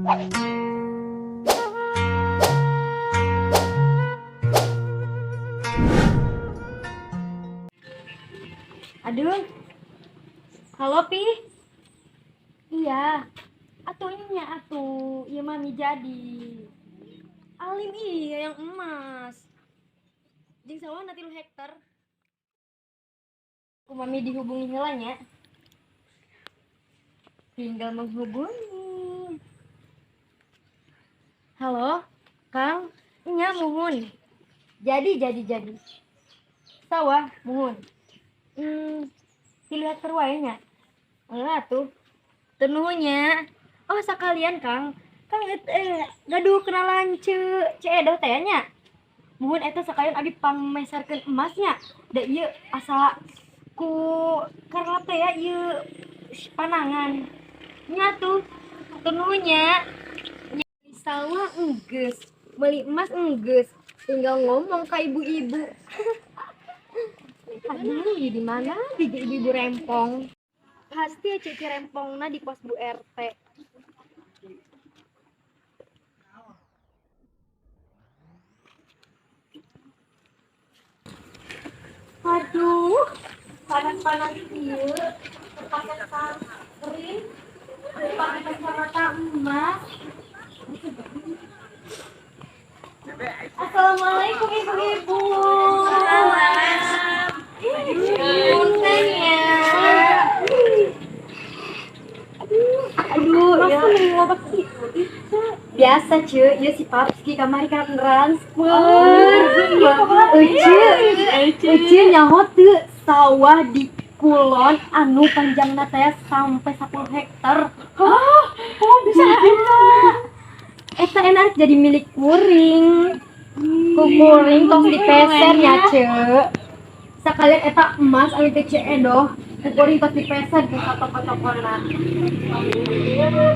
Aduh. Halo, Pi. Iya. Atuh nya atuh, ieu mami jadi. Alim, iya, yang emas. Jeung sawahna 3 hektar. Ku mami dihubungi heula nya. Tinggal menghubungi. Halo, Kang. Nya, muhun. Jadi, jadi. Sawah, muhun. 3 hektar wae nya. Enggak tuh. Teu nuhun nya. Oh, sekalian, Kang. Kang gaduh kenalan Ce Edoh teh nya. Muhun, eta sekalian abi pangmeserkeun emasnya. Da ieu asa ku karena teh ya ieu panangan. Nya tuh. Teu nuhun nya. Sawah enggeus, beli emas enggeus, tinggal ngomong ke ibu-ibu. Aduh, di mana di ibu-ibu rempong? Pasti cece rempongna di pos Bu RT. Aduh, panas-panas ieu, pakai sunscreen, pakai kacamata emas. Assalamualaikum, ibu-ibu. Punten ya. Aduh, ya. Biasa, Ce, ya si Papski kamari kan transfer. Ece, Ece nyaho teu sawah di kulon anu panjangna teh sampai 10 hektar? Oh, bisa eta. Eta enak jadi milik kuring. Ku kuring tos dipeser ya, Ce. Sekalian eta emas anu teh Ce Edoh, ku kuring tos dipeser ke toko-tokona.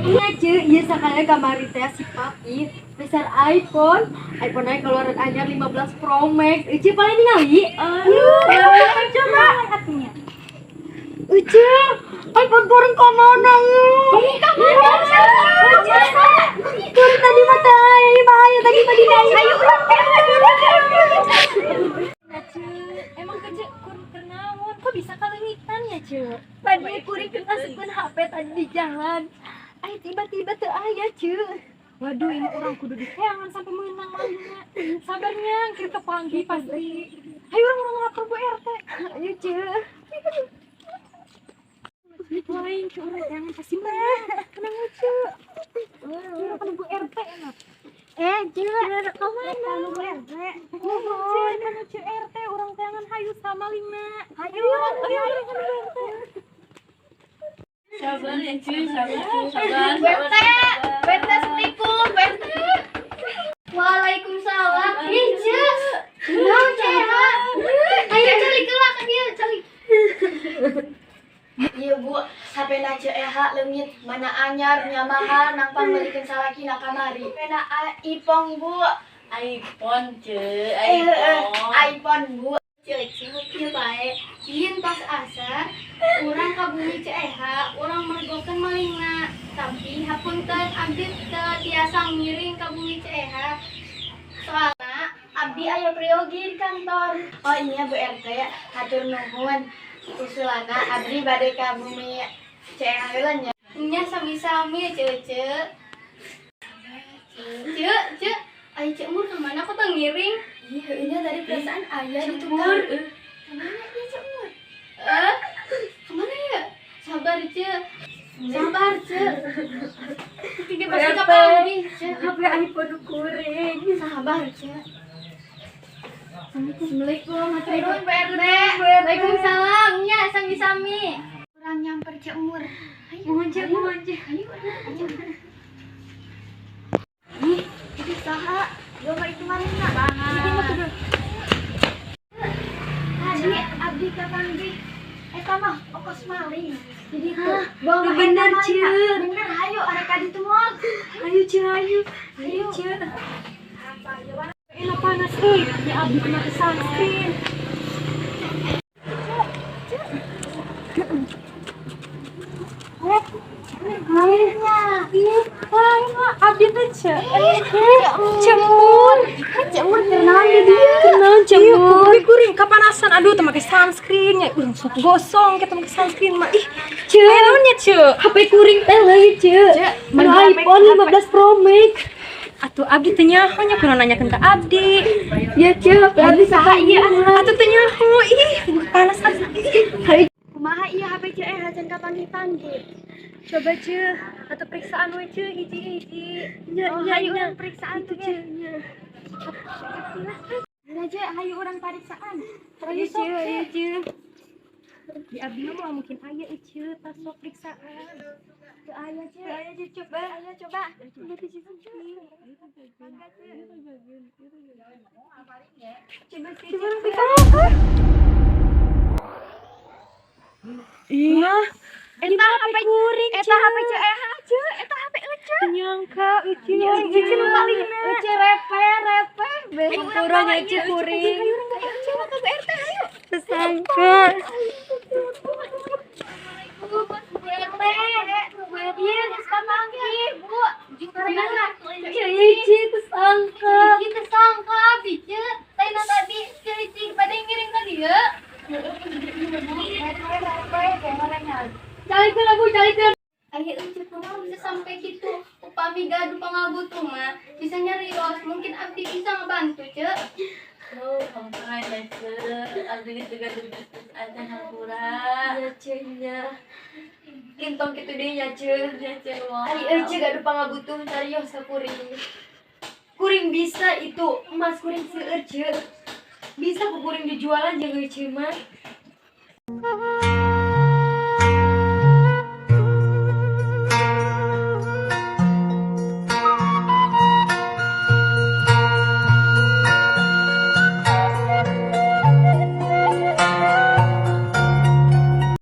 Iya, Ce, iya, sekalian kamari teh si Papi peser iPhone, iPhone nya keluaran anyar 15 Pro Max. Ece paling ningali. Aduh, coba atunya. Ece, iPhone kuring kamana? Kamana? Ece, kuring tadi mah teh, ini bahaya tadi mah dina. Ayo. Ce, emang ke Ce, kuring keur naon? Kok bisa kaleungitan ya, Ce? Tadi kuring keur ngasupkeun HP tadi di jalan. Ay, tiba-tiba teu aya, Ce. Waduh, ini orang kudu diteangan sampai menang malingnya. Sabarnya, kita panggil pasti. Ayo orang orang lapor Bu RT. Ayo, Ce. Lain ke orang teangan pasti menang. Tenang, Ce. Kira kan Bu RT enak. Eh, Ce. Kemana? Bu RT. Ce, kan Ce RT orang teangan hayu sama lima. Hayu. Ayo, ayo kan Bu RT. Sabar ya, cuy, sabar, sabar. Bu RT, Bu RT, assalamualaikum, Bu RT. Waalaikumsalam. Ih, Ce. Naon, Ce? Ayo calik heula ka dieu, calik. Iya, Bu, HP na Ce Eha leungit, mana anyar nya mahal nang pangmeulikeun salaki na kamari. HP na iPhone, Bu. iPhone, cuy, Eh, iPhone. iPhone, Bu. Cek kieu bae. Sieun pas asar urang ka bumi Ce Eha, urang mergokeun malingna. Tapi hapunten, abdi teu tiasa ngiring ka bumi Ce Eha. Soalna Abdi aya priyogi di kantor. Oh iya, Bu RT, hatur nuhun. Usulana abdi bade ka bumi Ce Eha heula nya. Nya, sami-sami, Ceu Ceu. Ceu, Ceu, ayo Ceu Mur ka mana, kok teu ngiring? Iya, ini tadi perasaan aya di tukang. Kemana ya Ceu Mur? Eh, kemana ya? Sabar, Ceu. Sabar, Ceu. Tiga pasti kapanggih, Ceu. HP iPhone kuring. Sabar, Ceu. Assalamualaikum. Nuhun, Bu RT. Waalaikumsalam. Nya, sami-sami. Urang nyamper Ceu Mur. Mohon, Ce, mohon, Ce. Ayo, ayo. Ih, itu saha? Gak itu malingna. Tadi abdi kapanggih. Eta mah okos maling. Jadi tuh, bawa Tuh bener, eta Ce. malingna. Bener, hayu arek ka ditu moal. Ayo, Ce, ayo. Ayo, Ce. Enak panas euy, ya abdi kena ke sunscreen. Lainnya. Ih, lain mah. Abdi teh, Ce. Cemur. Cemur kenalan di dia. Kenalan Iya, Cemur. kuring kuring kapanasan. Aduh, teu make sunscreen nya. Urang sok gosong kita make sunscreen mah. Ih, Ce. aya naon nya, Ce? HP kuring teh lagi, Ce. Mana Mana iPhone 15 Pro Max. Atuh abdi teu nyaho nya kudu nanyakeun ka abdi. Ya, Ce, HP abdi saha ieu? Atuh teu nyaho. Ih, panas abdi. Hai. Kumaha ieu HP Ceu Eha can kapanggih-panggih? Coba, Ce, atau periksaan we, Ce, hiji-hiji. Ya, Oh, ya, hayu ya. urang periksaan tuh Ce, ge. nya. Nah, Ce, hayu urang pariksaan. Ayo, Ce, ayo, Ce. Di abdi mah moal mungkin aya ieu, Ce, tas sok periksaan. Teu aya, Ce. Ayo, Ce, coba. Ayo coba. Coba di situ, Ce. Coba, Ce. Coba Ih, Eta HP kuring, Eta HP Ceu Eha, Ce. Eta HP Ece. teu nyangka Uci, Uci nu malingna. Uce repe, repe. Hampura nya, Ce, kuring. Ayo urang ka coba ka Bu RT, ayo. Tersangka. Bu RT. Bu RT. Iya, geus kapanggih, Bu. Ce, Ici tersangka. Ici tersangka abdi, Ce. Tadi tadi Ce Ici pada ngiring ka dieu. Calikeun aku, calikeun. Ayo Ece kumaha bisa sampai gitu upami gaduh pangabutuh mah bisa nyarios, mungkin abdi bisa ngebantu, Ce. Oh, hampura ya, Ce. Abdi geus gaduh bisnis aja hampura. Ya, Ce, nya. Kintong kitu deui nya, Ce. Ya, Ce, mau. Ari Ece gaduh pangabutuh carios ka kuring. Kuring bisa itu emas kuring seueur, Ce. Bisa ku kuring dijualan jeung Ece mah.